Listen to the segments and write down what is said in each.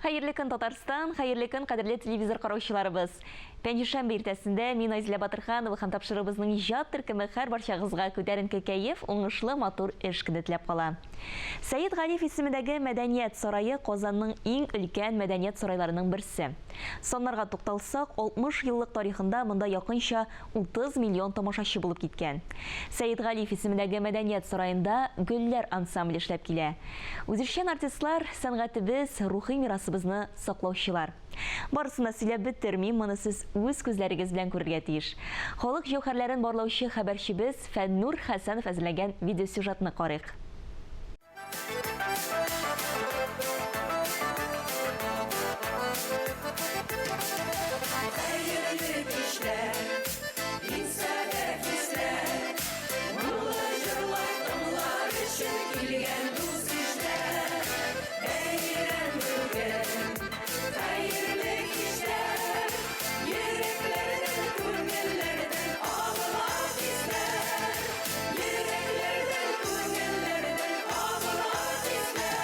Хәерле көн, Татарстан, хәерле көн, кадерле телевизор караучыларыбыз. Пәнҗешәмбе иртәсендә мин Айзилә Батырханова һәм тапшыруыбызның иҗат төркеме һәрбарчагызга күтәренке кәеф, уңышлы, матур эш көне теләп кала. Сәет Галиев исемендәге Мәдәният сарае Казанның иң өлкән мәдәният сарайларының берсе. Саннарга тукталсак, 60 еллык тарихында монда якынча 30 миллион тамашачы булып киткән. Сәет Галиев исемендәге Мәдәният сараенда Гөлләр ансамбле эшләп килә. Үзешчән артистлар, сәнгатебез, рухи мирасыбызны саклаучылар. Барысын да сөйләп бетермим, моны сез үз күзләрегез белән күрергә тиеш. Халык җәүһәрләрен барлаучы хәбәрчебез Фәннур Хәсәнов әзерләгән видеосюжетны карыйк. Хәерле кичләр, иңсәдә хисләр, Моңлы җырлар тыңлар өчен килгән дус-ишләр. Бәйрәм бүген, хәерле кичләр, Йөрәкләрдән, күңелләрдән агыла хисләр. Йөрәкләрдән, күңелләрдән агыла хисләр.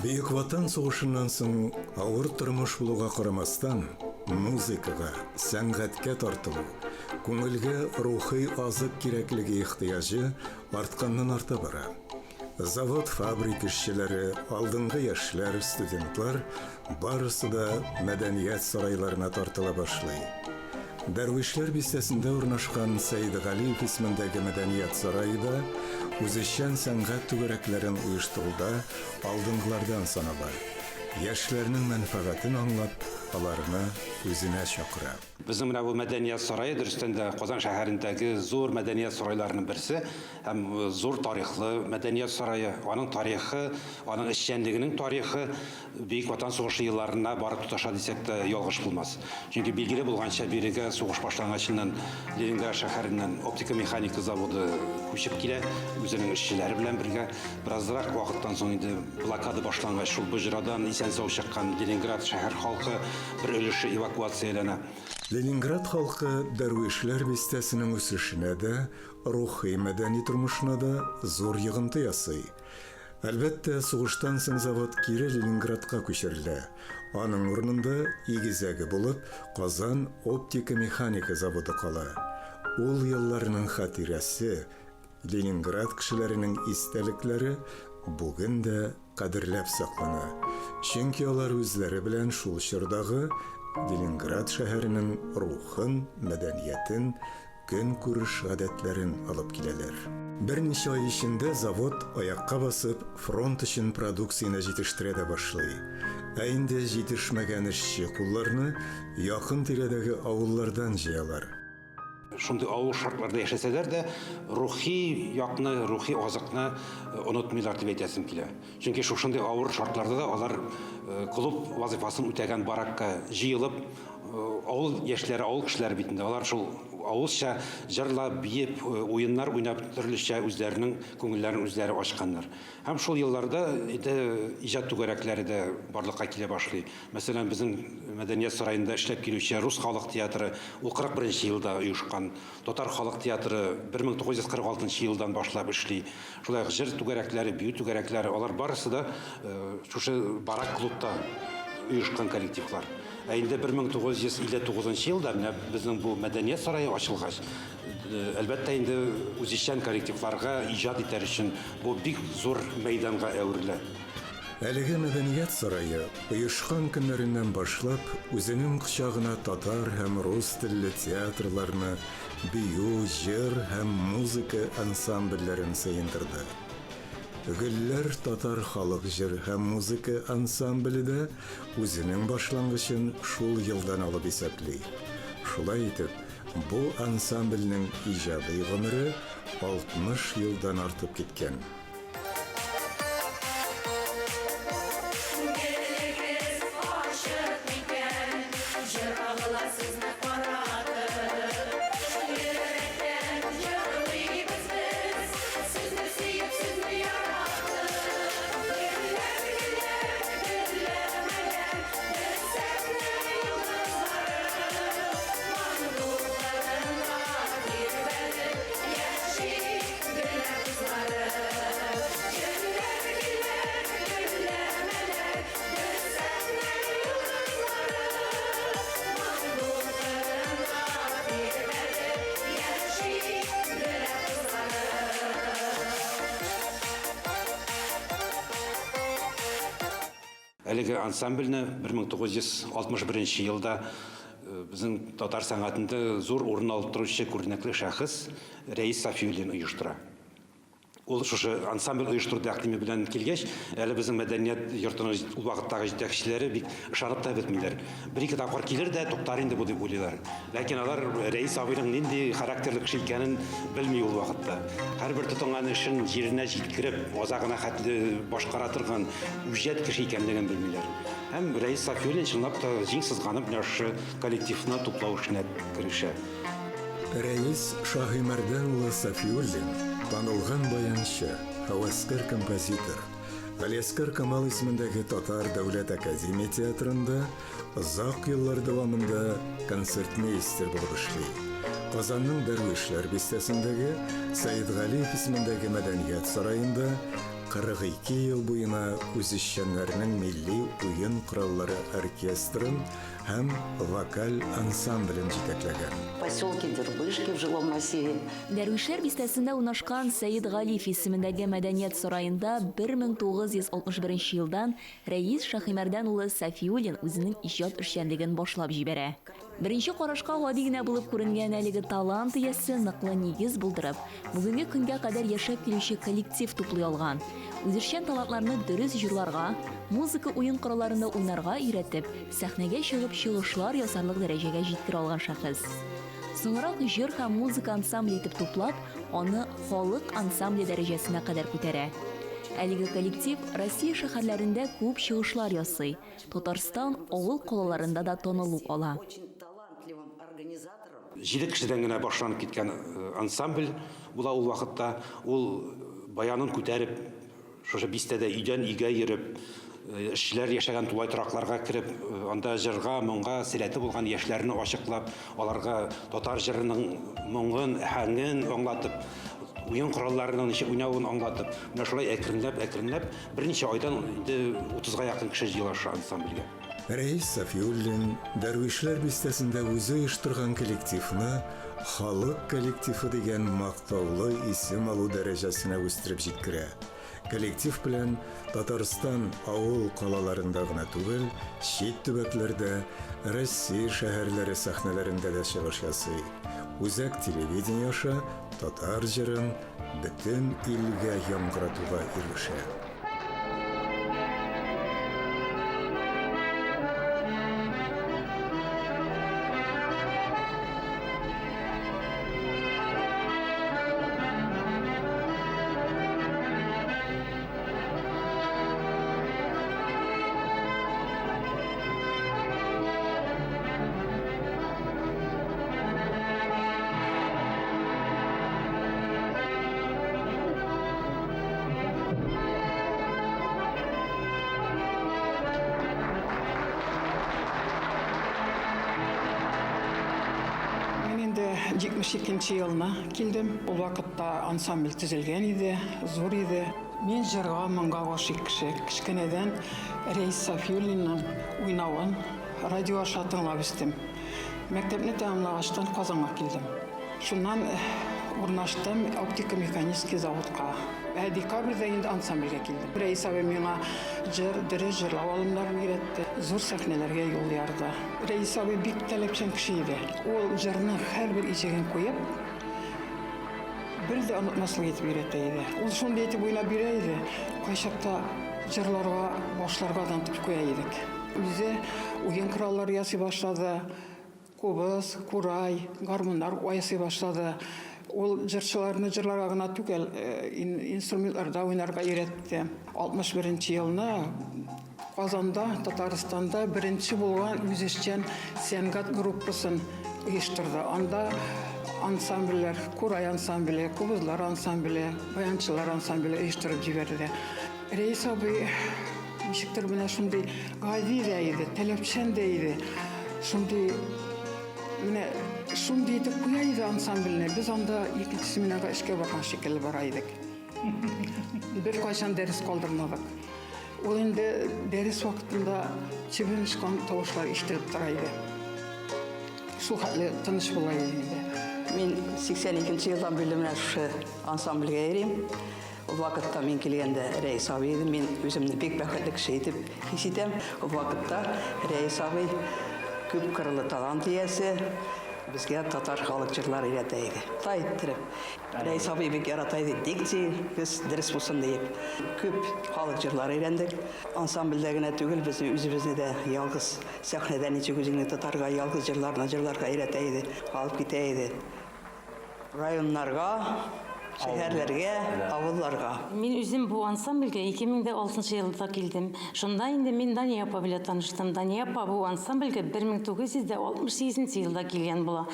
Бөек Ватан сугышыннан соң авыр тормыш булуга карамастан, музыкага, сәнгатькә тартылу, күңелгә рухи азык кирәклеге ихтыяҗы артканнан-арта бара. Завод-фабрика эшчеләре, алдынгы яшьләр, студентлар барысы да мәдәният сарайларына тартыла башлый. Дәрвишләр бистәсендә урнашкан Сәидгалиев исемендәге мәдәният сарае да үзешчән сәнгать түгәрәкләрен оештыруда алдынгылардан санала. Яшьләрнең мәнфәгатен аңлап, аларны үзенә чакыра. Безнең менә бу мәдәният сарае, дөрестән дә, Казан шәһәрендәге зур мәдәният сарайларының берсе һәм зур тарихлы мәдәният сарае. Аның тарихы, аның эшчәнлегенең тарихы Бөек Ватан сугышы елларына барып тоташа дисәк тә ялгыш булмас. Чөнки билгеле булганча, бирегә сугыш башлангачыннан Ленинград шәһәреннән оптика-механика заводы күчеп килә, үзенең эшчеләре белән бергә. Беразрак вакыттан соң инде блокада башлангач, шул боҗрадан исән-сау чыккан Ленинград шәһәр халкы бер өлеше эвакуацияләнә. Ленинград халкы Дәрвишләр бистәсенең үсешенә дә, рухи-мәдәни тормышына да зур йогынты ясый. Әлбәттә, сугыштан соң завод кире Ленинградка күчерелә. Аның урынында, игезәге булып, Казан оптика-механика заводы кала. Ул елларның хатирәсе, Ленинград кешеләренең истәлекләре бүген дә кадерләп саклана, чөнки алар үзләре белән шул чордагы Ленинград шәһәренең рухын, мәдәниятен, көнкүреш гадәтләрен алып киләләр. Берничә ай эчендә завод, аякка басып, фронт өчен продукцияне җитештерә дә башлый. Ә инде җитешмәгән эшче кулларны якын-тирәдәге авыллардан җыялар. Шундый авыр шартларда яшәсәләр дә, рухи якны, рухи азыкны онытмыйлар дип әйтәсем килә. Чөнки шушындый авыр шартларда да алар клуб вазыйфасын үтәгән баракка җыелып, авыл яшьләре, авыл кешеләре бит инде, алар шул авылча җырлап, биеп, уеннар уйнап, төрлечә үзләренең күңелләрен үзләре ачканнар. Һәм шул елларда инде иҗат түгәрәкләре дә барлыкка килә башлый. Мәсәлән, безнең Мәдәният сараенда эшләп килүче Рус халык театры ул 41 елда оешкан. Татар халык театры 1946 елдан башлап эшли. Шулай ук җыр түгәрәкләре, бию түгәрәкләре, алар барысы да шушы барак клубта оешкан коллективлар. Ә инде 1959 елда менә безнең бу Мәдәният сарае ачылгач, әлбәттә инде үзешчән коллективларга иҗат итәр өчен бу бик зур мәйданга әверелә. Әлеге мәдәният сарае, оешкан көннәреннән башлап, үзенең кочагына татар һәм рус телле театрларны, бию, җыр һәм музыка ансамбльләрен сыендырды. Гөлләр татар халык җыр һәм музыка ансамбле дә үзенең башлангычын шул елдан алып исәпли. Шулай итеп, бу ансамбльнең иҗади гомере 60 елдан артып киткән. Күңелегез ачык микән, Җыр агыла сезне каратып. Чын йөрәктән җырлыйбыз без, Сезне сөеп, сезне яратып. Гөлләр, гөлләр, гөлләмәләр, Без сәхнә йолдызлары. Мандукларында тирбәлеп Яши гөлләр кызлары. Әлеге ансамбльне 1961 елда безнең татар сәнгатендә зур урын алып торучы күренекле шәхес Рәис Сафиуллин оештыра. Ул шушы ансамбль оештыру тәкъдиме белән килгәч, әле безнең мәдәният йортының ул вакыттагы җитәкчеләре бик ышанып та бетмиләр. Бер-ике тапкыр килер дә, туктар инде бу дип уйлыйлар. Ләкин алар Рәис абыйның нинди характерлы кеше икәнен белми ул вакытта. Һәрбер тотынган эшен җиренә җиткереп, азагына хәтле башкара торган үҗәт кеше икәнлеген белмиләр. Һәм Рәис Сафиуллин чынлап та җиң сызганып менә шушы коллективны туплау эшенә керешә. Рәис Шаһимәрдән улы Сафиуллин, танылган баянчы, һәвәскәр композитор, Галиәсгар Камал исемендәге Татар дәүләт академия театрында озак еллар дәвамында концертмейстер булып эшли. Казанның Дәрвишләр бистәсендәге Сәетгалиев исемендәге мәдәният сараенда 42 ел буена үзешчәннәрнең милли уен кораллары оркестрын һәм вокаль ансамблен җитәкләгән. Поселке Дербышки в жилом массиве. Дәрвишләр бистәсендә урнашкан Сәет Галиев исемендәге мәдәният сараенда 1961 елдан Рәис Шаһимәрдән улы Сафиуллин үзенең иҗат эшчәнлеген башлап җибәрә. Беренче карашка гади генә булып күренгән әлеге талант иясе ныклы нигез булдырып, бүгенге көнгә кадәр яшәп килүче коллектив туплый алган. Үзешчән талантларны дөрес җырларга, музыка уен коралларында уйнарга өйрәтеп, сәхнәгә чыгып чыгышлар ясарлык дәрәҗәгә җиткерә алган шәхес. Соңрак җыр һәм музыка ансамбле итеп туплап, аны халык ансамбле дәрәҗәсенә кадәр күтәрә. Әлеге коллектив Россия шәһәрләрендә күп чыгышлар ясый, Татарстан авыл-калаларында да танылу ала. Җиде кешедән генә башланып киткән ансамбль була ул вакытта. Ул баянын күтәреп, шушы бистәдә өйдән өйгә йөреп, эшчеләр яшәгән тулай торакларга кереп, анда җырга, моңга сәләте булган яшьләрне ачыклап, аларга татар җырының моңын, әһәңен аңлатып, уен коралларының ничек уйнавын аңлатып, менә шулай әкренләп-әкренләп берничә айдан инде утызга якын кеше җыела шушы ансамбльгә. Рәис Сафиуллин Дәрвишләр бистәсендә үзе оештырган коллективны Халык коллективы дигән мактаулы исем алу дәрәҗәсенә үстереп җиткерә. Коллектив белән Татарстан авыл-калаларында гына түгел, чит төбәкләрдә, Россия шәһәрләре сәхнәләрендә дә чыгыш ясый. Үзәк телевидение аша татар җырын бөтен илгә яңгыратуга ирешә. Мин инде 72 нче елны килдем. Ул вакытта ансамбль төзелгән иде, зур иде. Мин җырга, моңга гашыйк кеше. Кечкенәдән Рәис Сафиуллинның уйнавын радио аша тыңлап үстем. Мәктәпне тәмамлагачтан Казанга килдем. Шуннан урнаштым оптико-механический заводка. Ә декабрьдә инде ансамбльгә килдем. Рәис абый миңа җыр, дөрес җырлау алымнарын өйрәтте, зур сәхнәләргә юл ярды. Рәис абый бик таләпчән кеше иде. Ул җырның һәрбер иҗеген куеп, бер дә онытмаслык итеп өйрәтә иде. Ул шундый итеп уйнап бирә иде, кайчакта җырларга башларга да онытып куя идек. Үзе уен кораллары ясый башлады. Кубыз, курай, гармуннар ясый башлады. Ул җырчыларны җырларга гына түгел, инструментларда уйнарга өйрәтте. 61 нче елны Казанда, Татарстанда беренче булган үзешчән сәнгать группасын оештырды. Анда ансамбльләр, курай ансамбле, кубызлар ансамбле, баянчылар ансамбле оештырып җибәрде. Рәис абый ничектер менә шундый гади дә иде, таләпчән дә иде. Шундый менә шундый итеп куя иде ансамбльне. Без анда икенче сменага эшкә барган шикелле бара идек. Беркайчан дәрес калдырмадык. Ул инде дәрес вакытында чебен очкан тавышлар ишетелеп тора иде. Шул хәтле тыныч була иде инде. Мин 82 елдан бирле менә шушы ансамбльгә йөрим. Ул вакытта мин килгәндә Рәис абый иде. Мин үземне бик бәхетле кеше итеп хис итәм. Ул вакытта Рәис абый күп кырлы талант иясе, безгә татар халык җырлары өйрәтә иде. Та иттереп. Рәис абый бик ярата иде дикциягез дөрес булсын диеп. Күп халык җырлары өйрәндек. Ансамбльдә генә түгел, безне үзебезне дә ялгыз сәхнәдә ничек үзеңне тотарга, ялгыз җырларны җырларга өйрәтә иде, алып китә иде. Районнарга, шәһәрләргә, авылларга. Мин үзем бу ансамбльгә 2006 нчы елда килдем. Шунда инде мин Дания апа белән таныштым. Дания апа бу ансамбльгә 1968 нче елда килгән була.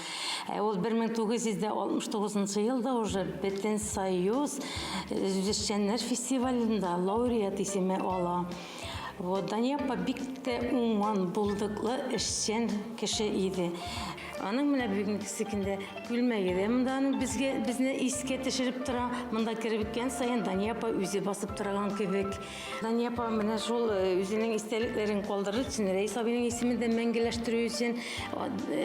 Ә ул 1969 нчы елда уже Бөтенсоюз үзешчәннәр фестивалендә лауреат исеме ала. Вот, Дания апа бик тә уңган, булдыклы, эшчән кеше иде. Аның менә бүгенгесе көндә күлмәге дә монда аның безгә безне искә төшереп тора. Монда кереп үткән саен Дания апа үзе басып торган кебек. Дания апа менә шул э, үзенең истәлекләрен калдырыр өчен, Рәис абыйның исемен дә мәңгеләштерү өчен,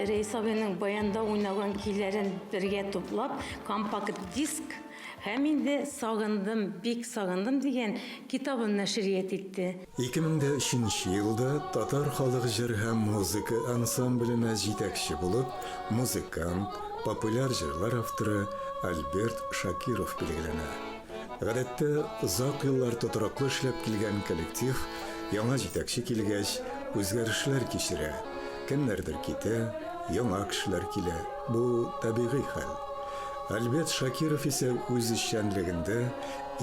Рәис абыйның баянда уйнаган көйләрен бергә туплап, компакт диск Һәм инде Сагындым, бик сагындым дигән китабын нәшрият итте. 2003 нче елда Татар халык җыр һәм музыка ансамбленә җитәкче булып музыкант, популяр җырлар авторы Альберт Шакиров билгеләнә. Гадәттә, озак еллар тотрыклы эшләп килгән коллектив яңа җитәкче килгәч, үзгәрешләр кичерә, кемнәрдер китә, яңа кешеләр килә, бу табигый хәл. Альберт Шакиров исә үз эшчәнлегендә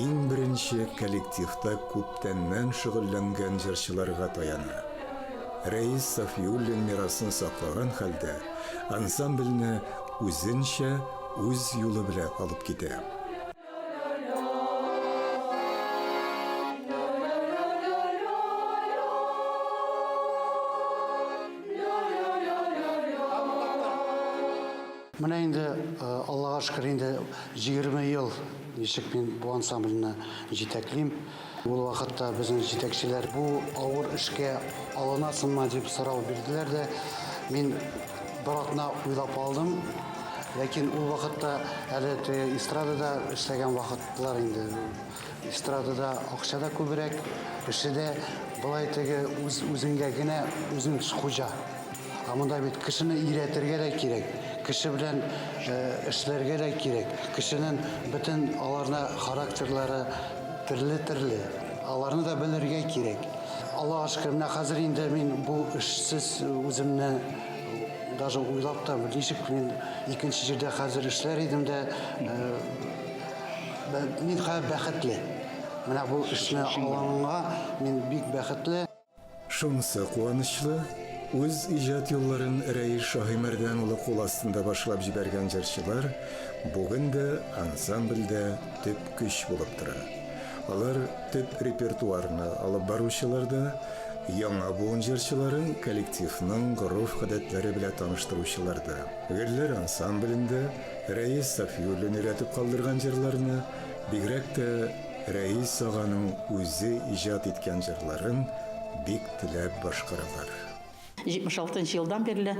иң беренче коллективта күптәннән шөгыльләнгән җырчыларга таяна. Рәис Сафиуллин мирасын саклаган хәлдә, ансамбльне үзенчә, үз юлы белән алып китә. Менә инде, Аллага шөкер, инде 20 ел ничек мин бу ансамбльне җитәклим. Ул вакытта безнең җитәкчеләр бу авыр эшкә алынасыңмы дип сорау бирделәр дә, мин бер атна уйлап алдым. Ләкин ул вакытта әле теге эстрадада эшләгән вакытлар инде. Эстрадада акча да күбрәк, эше дә болай теге үз үзеңгә генә үзең хуҗа. Ә монда бит кешене өйрәтергә дә кирәк, кеше белән эшләргә дә кирәк. Кешенең бөтен аларны характерлары төрле-төрле. Аларны да белергә кирәк. Аллага шөкер, менә хәзер инде мин бу эшсез үземне даже уйлап та, ничек мин икенче җирдә хәзер эшләр идем дә, мин хәзер бәхетле. Менә бу эшне алганга мин бик бәхетле. Шунысы куанычлы, үз иҗат юлларын Рәис Шаһимәрдән улы кул астында башлап җибәргән җырчылар бүген дә ансамбльдә төп көч булып тора. Алар төп репертуарны алып баручылар да, яңа буын җырчыларын коллективның гореф-гадәтләре белә таныштыручылар да. Гөлләр ансамблендә Рәис Сафиуллин өйрәтеп калдырган җырларны, бигрәк тә Рәис аганың үзе иҗат иткән җырларын бик теләп башкаралар. 76 нчы елдан бирле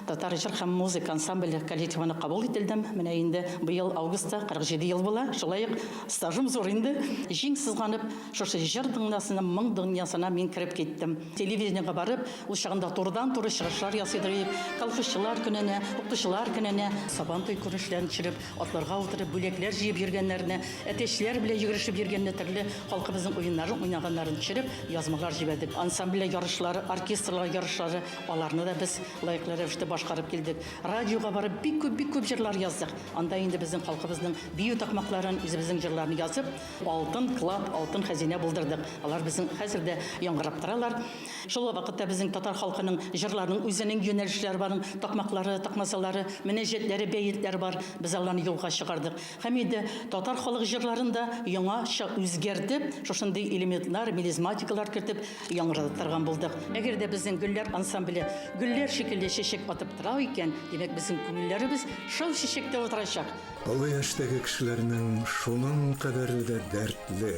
татар җыр һәм музыка ансамбле коллективына кабул ителдем. Менә инде быел августта 47 ел була. Шулай ук стажым зур инде. Җиң сызганып, шушы җыр дөньясына, моң дөньясына мин кереп киттем. Телевидениегә барып, ул чагында турыдан-туры чыгышлар ясыйдыр идек. Колхозчылар көненә, укытучылар көненә, Сабантуй күренешләрен төшереп, Атларга утырып, бүләкләр җыеп йөргәннәрне, әтәчләр белән йөгерешеп йөргәнне, төрле халкыбызның уеннарын уйнаганнарын төшереп, язмалар җибәрдек. Ансамбльләр ярышлары, оркестрлар ярышлары, аларны да без лаеклы рәвештә башкарып килдек. Радиога барып бик күп, бик күп җырлар яздык. Анда инде безнең халкыбызның бию такмакларын, үзебезнең җырларны язып, алтын клад, алтын хәзинә булдырдык. Алар безнең хәзер дә яңгырап торалар. Шул ук вакытта безнең татар халкының җырларының үзенең юнәлешләре бар, аның такмаклары, такмазалары, мөнәҗәтләре, бәетләре бар. Без аларны юлга чыгардык. Һәм инде татар халык җырларын да яңача үзгәртеп, шушындый элементлар, мелизматикалар кертеп яңгырата торган булдык. Әгәр дә безнең Гөлләр ансамбле гөлләр шикелле чәчәк атып тора икән, димәк, безнең күңелләребез шау чәчәктә утырачак. Олы яшьтәге кешеләрнең шуның кадәрле дә дәртле,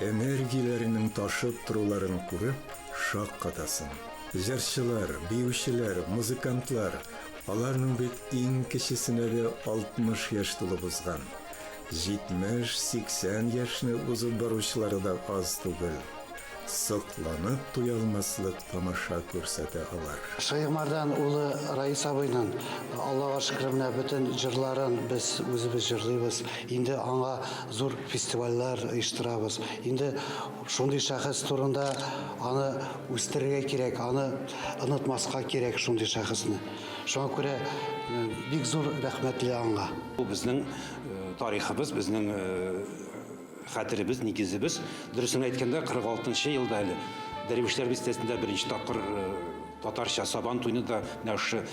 Энергияләренең ташып торуларын күреп, шаккатасың. Җырчылар, биючеләр, музыкантлар, аларның бит иң кечесенә дә 60 яшь тулып узган. 70-80 яшьне узып баручылары да аз түгел. Сокланып туялмаслык тамаша күрсәтә алар. Шәехмардан улы Раис абыйның, Аллага шөкер, менә бөтен җырларын без үзебез җырлыйбыз. Инде аңа зур фестивальләр оештырабыз. Инде шундый шәхес турында аны үстерергә кирәк, аны онытмаска кирәк шундый шәхесне. Шуңа күрә бик зур рәхмәтле аңа. Бу безнең тарихыбыз, безнең хәтеребез, нигезебез. Дөресен әйткәндә, 46 нчы елда әле Дәрвишләр бистәсендә беренче тапкыр татарча Сабан туйны да менә шушы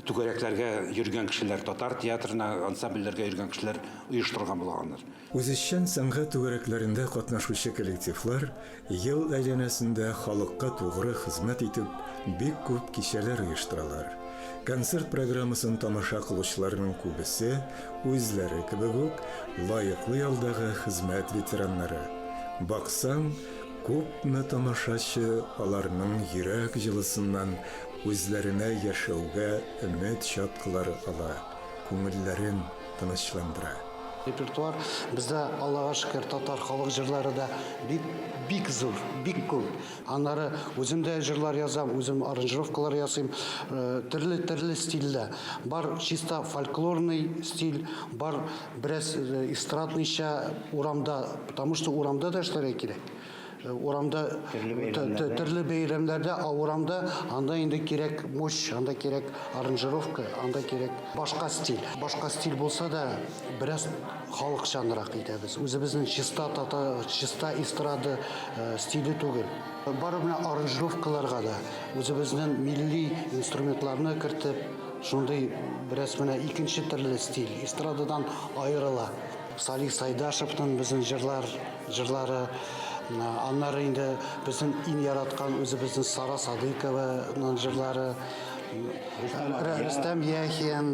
түгәрәкләргә йөргән кешеләр, татар театрына, ансамбльләргә йөргән кешеләр оештырган булганнар. Үзешчән сәнгать түгәрәкләрендә катнашучы коллективлар Ел әйләнәсендә халыкка тугры хезмәт итеп, бик күп кичәләр оештыралар. Концерт программасын тамаша кылучыларның күбесе, үзләре кебек үк, лаеклы ялдагы хезмәт ветераннары. Баксаң, күпме тамашачы аларның йөрәк җылысыннан үзләренә яшәүгә өмет чаткылары ала, күңелләрен тынычландыра. Репертуар бездә, Аллага шөкер, татар халык җырлары да бик, бик зур, бик күп. Аннары үзем дә җырлар язам, үзем аранжировкалар ясыйм, төрле, төрле стильдә. Бар чиста фольклорный стиль, бар бераз эстрадныйча урамда, потому что урамда да эшләргә кирәк. Урамда төрле бәйрәмнәрдә, ә урамда анда инде кирәк мощь, анда кирәк аранжировка, анда кирәк башка стиль. Башка стиль булса да, бераз халыкчанрак итәбез. Үзебезнең чиста тата, чиста эстрада э, стиле түгел. Бары менә аранжировкаларга да үзебезнең милли инструментларны кертеп, шундый бераз менә икенче төрле стиль, эстрададан аерыла. Салих Сайдашевның безнең җырлар җырлары, аннары инде безнең иң яраткан үзебезнең Сара Садыйкованың җырлары, Рөстәм Яхин,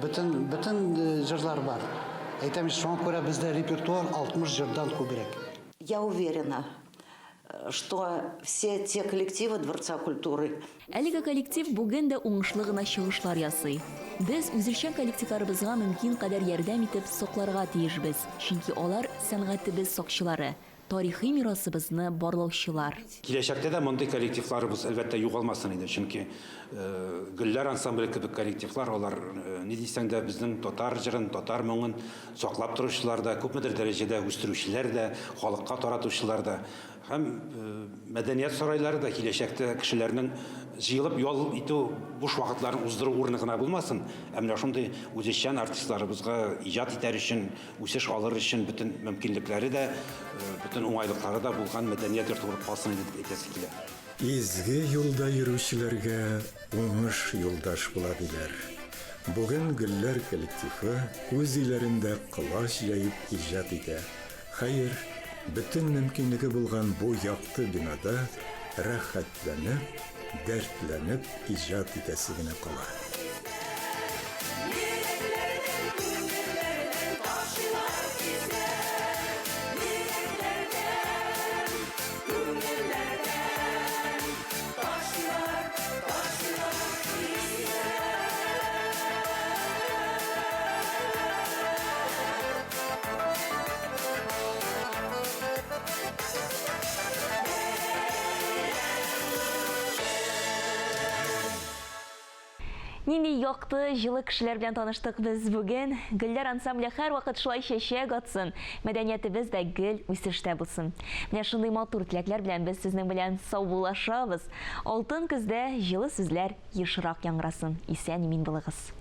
бөтен бөтен җырлар бар. Әйтәм, шуңа күрә бездә репертуар 60 җырдан күбрәк. Я уверена, что все те коллективы Дворца культуры. Әлеге коллектив бүген дә уңышлы гына чыгышлар ясый. Без үзешчән коллективларыбызга мөмкин кадәр ярдәм итеп сакларга тиешбез, чөнки алар сәнгатебез сакчылары, тарихи мирасыбызны барлаучылар. Киләчәктә дә мондый коллективларыбыз, әлбәттә, югалмасын иде, чөнки Гөлләр ансамбле кебек коллективлар, алар, ни дисәң дә, безнең татар җырын, татар моңын саклап торучылар да, күпмедер дәрәҗәдә үстерүчеләр дә, халыкка таратучылар да. Һәм мәдәният сарайлары да киләчәктә кешеләрнең җыелып ял итү, буш вакытларын уздыру урыны гына булмасын, ә менә шундый үзешчән артистларыбызга иҗат итәр өчен, үсеш алыр өчен бөтен мөмкинлекләре дә, бөтен уңайлыклары да булган мәдәният йорты булып калсын иде дип әйтәсе килә. Изге юлда йөрүчеләргә уңыш юлдаш була, диләр. Бүген Гөлләр коллективы үз өйләрендә колач җәеп иҗат итә. Хәер, бөтен мөмкинлеге булган бу якты бинада рәхәтләнеп, дәртләнеп иҗат итәсе генә кала. Нинди якты, җылы кешеләр белән таныштык без бүген. Гөлләр ансамбле һәрвакыт шулай чәчәк атсын, мәдәниятебез дә гел үсештә булсын. Менә шундый матур теләкләр белән без сезнең белән саубуллашабыз. Алтын көздә җылы сүзләр ешрак яңгырасын. Исән-имин булыгыз.